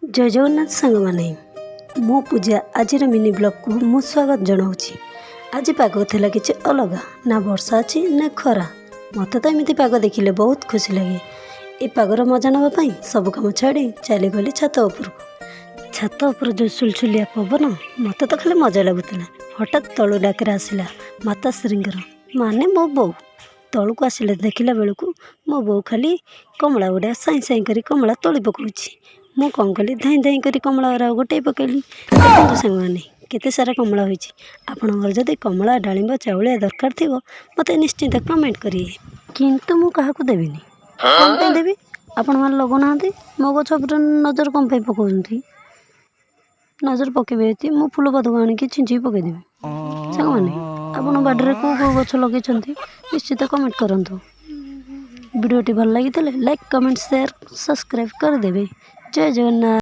ଜୟ ଜଗନ୍ନାଥ ସାଙ୍ଗମାନେ, ମୁଁ ପୂଜା। ଆଜିର ମିନି ବ୍ଲଗ୍କୁ ମୁଁ ସ୍ୱାଗତ ଜଣାଉଛି। ଆଜି ପାଗ ଥିଲା କିଛି ଅଲଗା, ନା ବର୍ଷା ଅଛି ନା ଖରା। ମୋତେ ତ ଏମିତି ପାଗ ଦେଖିଲେ ବହୁତ ଖୁସି ଲାଗେ। ଏ ପାଗର ମଜା ନେବା ପାଇଁ ସବୁ କାମ ଛାଡ଼ି ଚାଲିଗଲି ଛାତ ଉପରକୁ। ଛାତ ଉପରେ ଯେଉଁ ସୁଲସୁଲିଆ ପବନ, ମୋତେ ତ ଖାଲି ମଜା ଲାଗୁଥିଲା। ହଠାତ୍ ତଳୁ ଡାକରା ଆସିଲା ମାତାଶ୍ରୀଙ୍କର, ମାନେ ମୋ ବୋଉ। ତଳକୁ ଆସିଲେ ଦେଖିଲା ବେଳକୁ ମୋ ବୋଉ ଖାଲି କମଳା ଗୁଡ଼ା ସାଇଁ ସାଇଁ କରି କମଳା ତୋଳି ପକାଉଛି। ମୁଁ କ'ଣ କଲି? ଧାଇଁ ଧାଇଁ କରି କମଳା ଗୁଡ଼ା ଗୋଟେଇ ପକାଇଲି। ଦେଖନ୍ତୁ ସାଙ୍ଗମାନେ, କେତେ ସାରା କମଳା ହୋଇଛି। ଆପଣଙ୍କର ଯଦି କମଳା, ଡାଳିମ୍ବ, ଚାଉଳିଆ ଦରକାର ଥିବ, ମୋତେ ନିଶ୍ଚିନ୍ତ କମେଣ୍ଟ କରିବେ। କିନ୍ତୁ ମୁଁ କାହାକୁ ଦେବିନି। କ'ଣ ପାଇଁ ଦେବି? ଆପଣମାନେ ଲଗାଉନାହାନ୍ତି, ମୋ ଗଛ ଉପରେ ନଜର କ'ଣ ପାଇଁ ପକାଉଛନ୍ତି? ନଜର ପକାଇବେ ଯଦି ମୁଁ ଫୁଲ ପାଦୁକ ଆଣିକି ଛିଞ୍ଚିକି ପକାଇଦେବି। ସାଙ୍ଗମାନେ, ଆପଣ ବାଡ଼ିରେ କେଉଁ କେଉଁ ଗଛ ଲଗେଇଛନ୍ତି, ନିଶ୍ଚିତ କମେଣ୍ଟ କରନ୍ତୁ। ଭିଡ଼ିଓଟି ଭଲ ଲାଗିଥିଲେ ଲାଇକ୍, କମେଣ୍ଟ, ସେୟାର, ସବସ୍କ୍ରାଇବ୍ କରିଦେବେ। ଜୟ ଜଗନ୍ନାଥ।